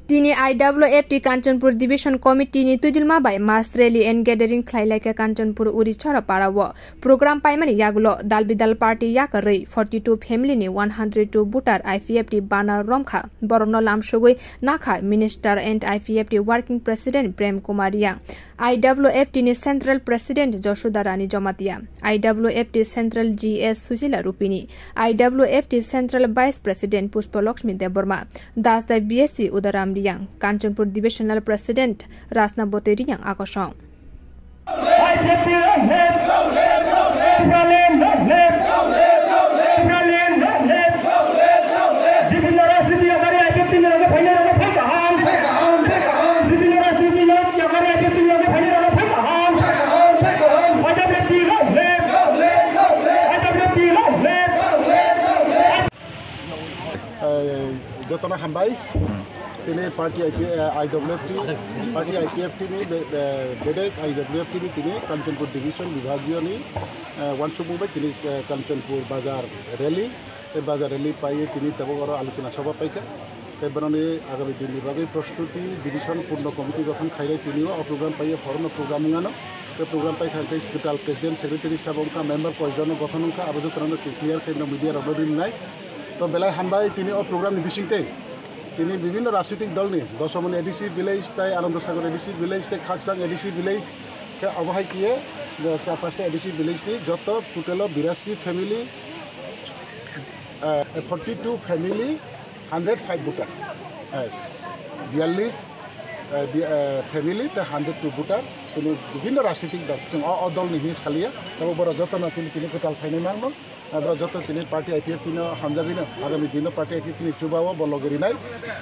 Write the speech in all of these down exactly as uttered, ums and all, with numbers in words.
Tini I W F T Kanchanpur Division Committee ni twijlma bai mass rally and gathering khlai laikha Kanchanpur Uri Chhorapara o. Program paimani yagulo dal bidal party yakarwi forty two family ni one hundred two voter I P F T bana romkha. Borokno lamsogwi nakha Minister and I P F T Working President Prem Kumar Riang, I W F T ni Central President Josuda Rani Jomatia, I W F T Central G S Susila Rupini, I W F T Central Vice President Pushpa Lakshmi Debbarma, Dasda B S C Udaram Riang, Kanchanpur Divisional President Rasna Botei Riang akosong. Eh, jotono hambai. Tini party I P, eh, I W F T, party I P F T ni be-, be-, bedek I W F T ni tini Kanchanpur division bibhagiyo ni, eh, wansukmung bai tini, eh, Kanchanpur bazar rally, tei bazar rally paiwi tini tabuk oro alochona sabha paikha. Tei boroni agami dinni bagwi prostuti division purno committee gothon khainai tini o program paiwi horono program wngano. Tei program paikha hwnkhe kwtal president secretary sabo wngkha, member koijono gothon wngkha, abo jotono clear khe no media rokno rinai. To belai hambai tini o program ni bisingtwi. Tini bibinno rajnitik dol ni Dosomoni A D C village tei Anandasagar A D C village tei Khaksang A D C village khe obo hai kiye je char pasta A D C village ni joto total o birasi family, eh, forty two family, hundred five voter, eh, biyallis, eh, bi-, eh, family tei hundred two voter tini bibinno rajnitik dol. Chwng o, o dol ni hwnwi saliya, tei borok jotono tini, tini kwtal khainai mangno. Abo joto tini party I P F T no hamjagwi no, agami dino party I P F T ni chuba o bo logi rinai,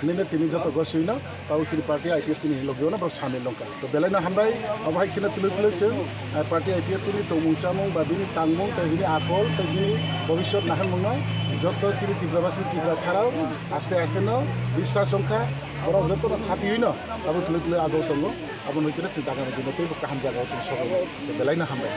nini tini joto goswi no, tabo chini party I P F T ni logi o no borok samil wngkha. To belai no hambai, abo hai kheno tului tului chwng, eh, party I P F T ni tongmung chamung ba bini tangmung tei bini akol tei bini bobiswt naharmung no joto chini Tripura basi Tripura sarao aste aste no biswas wngkha, borok joto no khatiwi no abo tului tului agoi tongo, abo nui tini chwng agami dino teibo kaham jaga o chwng sogwi no. To belai no hambai.